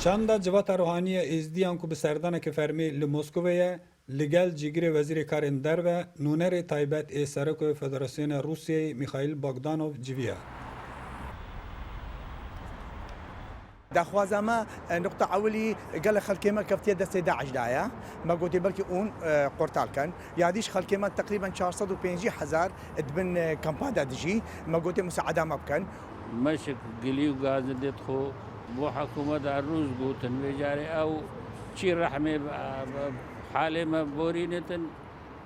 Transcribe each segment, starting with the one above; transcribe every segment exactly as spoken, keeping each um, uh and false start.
Şanda Civata Ruhanî ya Êzidiyan ku bi serdaneke fermî li Moskowê ye, li gel cîgirê Wezîrê Karên Derve, nûnerê taybet ê Serokoyê Federasyona Rûsyayê Mîxaîl Bogdanov civiya. Daxwaza me, e, nuqta ewilî gelek xelkê me keftiye destê DAIŞ de ye. Me gotê belkî hûn, e, qurtal ken. Ya dî ji xelkê me teqrîben çar sed û pêncî hezar di bin, e, kampa de dijî. Me gotê musaeda me bikin. Meşik gilî û gazindê dixwe bo hikûmeta Rûs gotin, vê carê ew çi rehmê bi, bi halê me borînitin,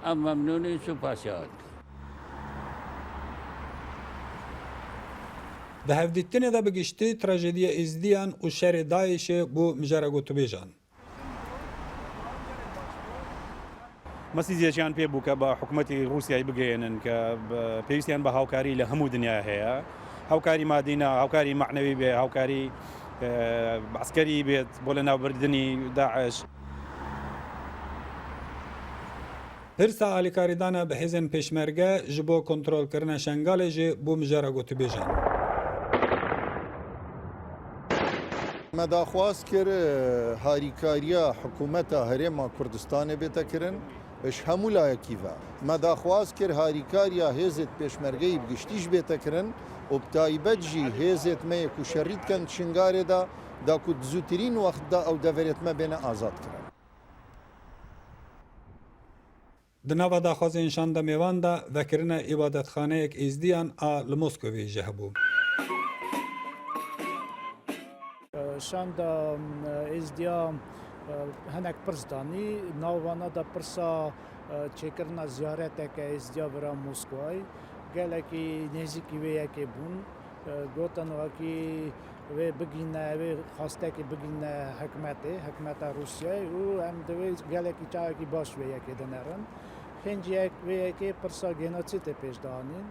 em memnûn in, supasiya we dikin. Di hevdîtinê de bi giştî trajediya Êzidiyan û şerê DAIŞê bû mijara gotûbêjan. Mesîziyê çiyan pê bû ke bi hikûmetê Rûsyayê bigihênin ke bi, pêwîstiyan bi hawkarî li hemû dinyayê heye. Hawkarî madî ne, hawkarî manewî bê, hawkarî, e, eskerî bêt, bo li navbirdinî DAIŞ. Pirsa alîkarîdana bi hêzên pêşmerge ji bo kontrolkirina Şengalê jî bû mijara gotûbêjan. Me daxwaz kir, e, harîkariya hikûmeta Herêma Kurdistanê bête kirin, ji hemû layekî ve. Me daxwaz kir harîkariya hêzêt pêşmergeyî bi giştî jî bête kirin û bi taybet jî hêzêt me yê ku şerî dikin di Şingalê de, da ku di zûtirîn wext de ew deverêt me bêne azad kirin. Di nava daxwazên şanda mêvan de vekirina îbadetxaneyek Êzidiyan a li Moskowê jî hebû. Şanda, e, Êzidiya, e, hinek pirs danî. Nav vana de pirsa, e, çêkirina ziyareteke Êzidiya vira Moskowayê. Gelekî nêzîkî vê yekê bûn. E, gotin wekî wê bigîne, wê xwestekî bigîne hikmetê, hikmeta Rûsyayê û em divê gelekî çaxekî baş vê yekê dinerin. Hêncî yek vê yekê pirsa genoçîdê pêş dianîn.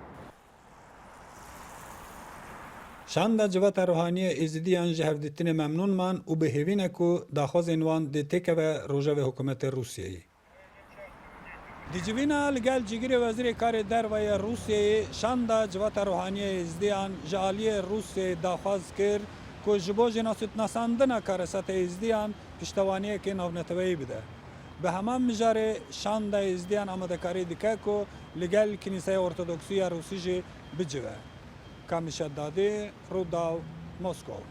Şanda Civata Ruhanî ya Êzidiyan ji hevdîtinê memnûn man û bi hêvî ne ku daxwazên wan dê têkeve rojevê hikûmetê Rûsyayê. Di civîna li gel cîgirê Wezîrê Karê Derve yê Rûsyayê, şanda Civata Ruhanî ya Êzidiyan ji aliyê Rûsyayê daxwaz kir ku ji bo jênasûtnasandina karesata Êzidiyan piştewaniyekê navneteweyî bide. Bi heman mijarê şanda Êzidiyan amadekarî dike ku li gel Kinîseya Ortodoksî ya Rûsî jî bicive. Kamîl Şedadî, Rûdaw, Moskov.